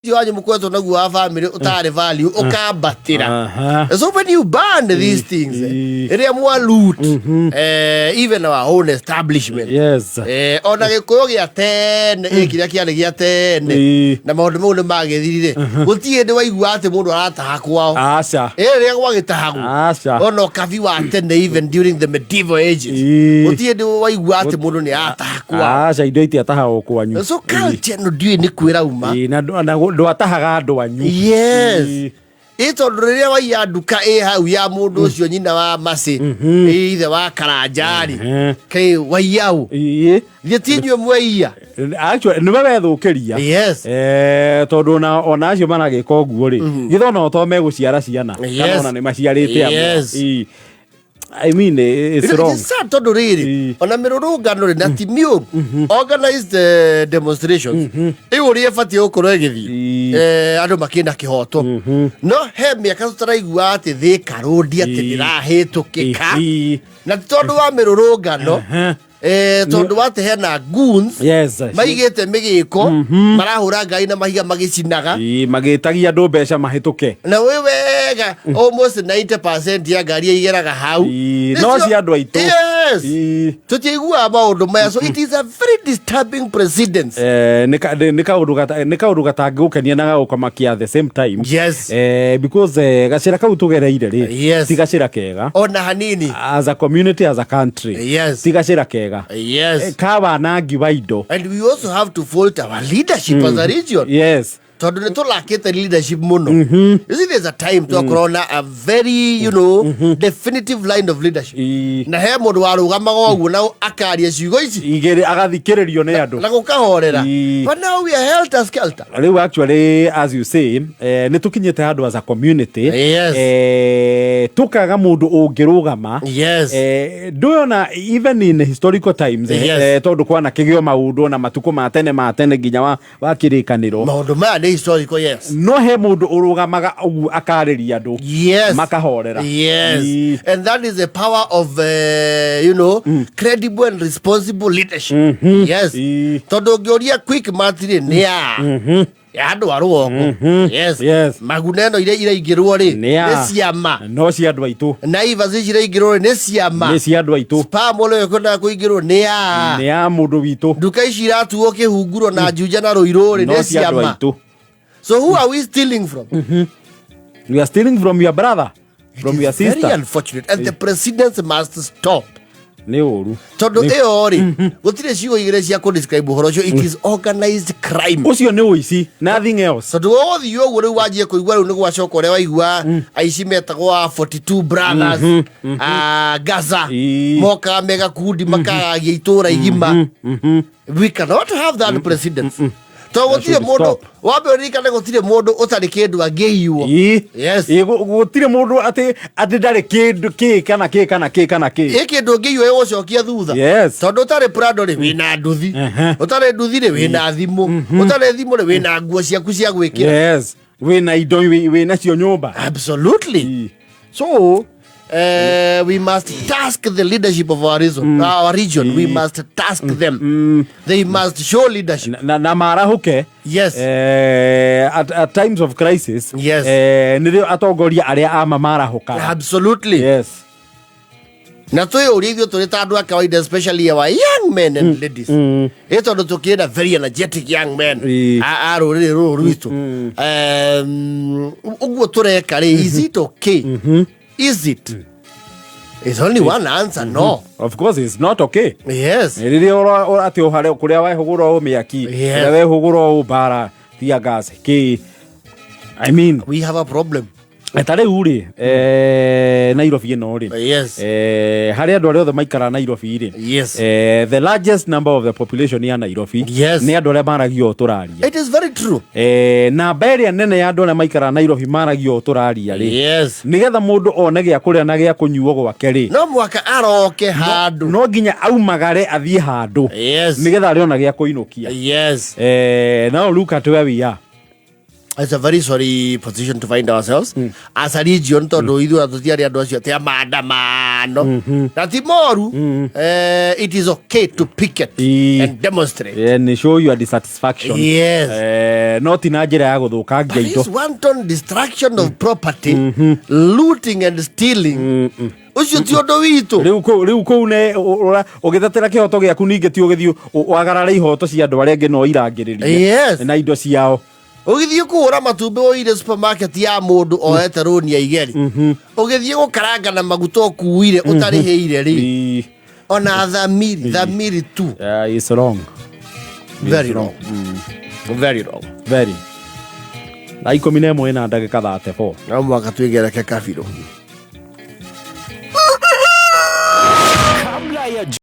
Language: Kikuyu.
Ũcio wanyu mũkoretwo naguo wa family ũtarĩ value ũkambatĩra. So when you ban these things, rĩrĩa mwa loot even our own establishment, ona gĩkũyũ gĩa tene, kĩrĩa kĩarĩ gĩa tene, na maũndũ mau nĩ magĩthirire, gũtirĩ hĩndĩ waigua atĩ mũndũ arataha kwao. Aca. Rĩrĩa gwagĩtahagwo, Aca. ona ũkabi wa tene, even during the medieval ages, gũtirĩ hĩndĩ waigua atĩ mũndũ nĩ arataha kwao. Aca, indo itiatahagwo kwanyu. So culture ĩno ndiũĩ nĩ kwĩrauma. Na ndwatahaga andũ anyu. Yes. Ĩ tondũ rĩrĩa waiya nduka ĩ hau ya mũndũ ũcio, nyina wa macĩ, ĩ ithe wa karanjarĩ, kĩ waiyaũ? Thiĩ ti inyuĩ mweiya. Actually, nĩwe wethũkĩria. Tondũ ona acio maragĩka ũguo rĩ, githĩ ona to megũciara ciana, kana ona nĩ maciarĩte amwe. I mean, it's It wrong. is sad tondũ rĩrĩ, ona mĩrũrũngano rĩ, na ti mĩũru, organized demonstrations ĩyo ũrĩa ĩbatiĩ gũkorwo ĩgĩthiĩ, andũ makĩna kĩhoto, no he mĩaka tũtaraigua atĩ Thika Road atĩ ndĩrahĩtũkĩka, na ti tondũ wa mĩrũrũngano, tondũ wa atĩ hena goons maigĩte mĩgĩko, marahũra ngari na mahiga magĩcinaga. Magĩtagia andũ mbeca mahĩtũke. Na wĩ wega almost 90% ya ngari igeraga hau. No cia andũ aitũ. Yes. Tũtiiguaga maũndũ maya, so it is a very disturbing precedence. Nĩ kaũndũ gatangĩgũkenia na gagũkamakia at the same time. Because gacĩra kau tũgereire rĩ, ti gacĩra kega ona hanini, as a community, as a country. Ti gacĩra kega. Ka wanangi wa indo. And we also have to fault our leadership as a region, tondũ nĩ tũlakĩte leadership mũno. You see, there's a time twakorwo na a very definitive line of leadership, na he mũndũ warũgamaga ũguo na akaria ciugo ici igĩrĩ agathikĩrĩrio nĩ andũ na gũkahorera. But now we are helter skelter. Rĩu actually, as you say, nĩ tũkinyĩte handũ as a community, tũkaga mũndũ ũngĩrũgama. Ndũyona even in historical times, tondũ kwana kĩgĩo maũndũ na matukũ ma tene ma tene nginya wa kĩrĩkanĩro. Maũndũ maya nĩ historical, yes. No he mũndũ ũrũgamaga ũguo akarĩria andũ, makahorera. And that is the power of credible and responsible leadership. Yes. Tondũ ũngĩũria Quickmart rĩ, nĩ ya andũ a rũgongo. Yes. Maguna ĩno iria iraingĩrwo rĩ, Nĩ ya nĩ ciama. No cia andũ aitũ. Naivas ici iraingĩrwo rĩ, nĩ ciama. Nĩ cia andũ aitũ. Spar Mall ĩyo ĩkwendaga kũingĩrwo nĩ ya Nĩ ya mũndũ witũ. Nduka ici iratuo kĩhunguro na Juja na Rũirũ rĩ, No nĩ cia andũ ciama. aitũ. So who are we stealing from? You are stealing from your brother, from your Very sister. unfortunate, and the presidents must stop. Nĩ ũru. Tondũ ĩyo rĩ, gũtirĩ ciugo igĩrĩ cia kũ-describe ũhoro ũcio. It is organized crime. Ũcio nĩ ũici, nothing else. Tondũ ũgũthiĩ ũguo rĩu wanjie kũigua rĩu nĩ gwacoka ũrĩa waigua aici metagwo a 42 Brothers a Gaza, mokaga me gakundi makagagia itũra igima. We cannot have that precedence, tondũ gũtirĩ Should mũndũ stop. wambe ũririkane, gũtirĩ mũndũ ũtarĩ kĩndũ angĩiywo. Gũtirĩ mũndũ atĩ ndarĩ kĩndũ kĩ kana kĩ kana kĩ kana kĩ. Ĩ kĩndũ ũngĩiywo ĩgũcokia thutha. Tondũ ũtarĩ Prado rĩ, wĩna nduthi. Ũtarĩ nduthi rĩ, wĩna thimũ. Ũtarĩ thimũ rĩ, wĩna nguo ciaku cia gwĩkĩra. Yes, wĩna indo wĩ nacio nyũmba. Absolutely. So we must task the leadership of our region. We must task them. They must show leadership. Na marahũke. At times of crisis, nĩrĩo atongoria arĩa ama marahũkaga. Na twĩyũrie ithuĩ tũrĩ ta andũ a kawaida, especially our young men and ladies, ĩ tondũ tũkĩrĩ na very energetic young men a rũrĩrĩ rũrũ rwitũ. Ũguo tũreka rĩ, is it okay? Is it? It's only one answer: no. Of course it's not okay. Rĩrĩa atĩ ũhare kũrĩa wehũgũra ũ mĩaki, kũrĩa wehũgũra ũ mbara, tear gas kĩ, I mean, We have a problem. Ta rĩu rĩ, Nairobi ĩno rĩ, harĩ andũ arĩa othe maikara Nairobi rĩ, the largest number of the population ya Nairobi nĩ andũ arĩa maragia ũũ tũraria. It is very true. Namba ĩrĩa nene ya andũ arĩa maikara Nairobi maragia ũũ tũraria rĩ, nĩgetha mũndũ one gĩa kũrĩa na gĩa kũnyuo gwake rĩ, No mwaka aroke handũ. No nginya aumagare athiĩ handũ nĩgetha arĩona gĩa kũinũkia. Now look at where we are. It's a very sorry position to find ourselves as a region, tondũ ithuĩ tũtiarĩ andũ acio atĩ a maandamano. mahano na ti moru. It is okay to picket and demonstrate and show your dissatisfaction. No ti na njĩra ya gũthũkangia But indo. this wanton destruction of property, looting and stealing, ũcio ti ũndũ witũ. Rĩu kũu nĩ ũgĩtetera kĩhoto gĩaku, ningĩ ti ũgĩthiĩ wagarare ihoto cia andũ arĩa angĩ no irangĩrĩrie na indo ciao. Ũgĩthiĩ kũhũra matumbĩ ũire supermarket ya mũndũ oete rũni ya igeri, ũgĩthiĩ gũkaranga na maguta ũkuire ũtarĩhĩire rĩ, ona thamiri, thamiri tu. Yeah, it's wrong. Very wrong, very wrong. Very. Thaa 11 na ndagĩka 34. No mwaka twĩgereke kabirũ.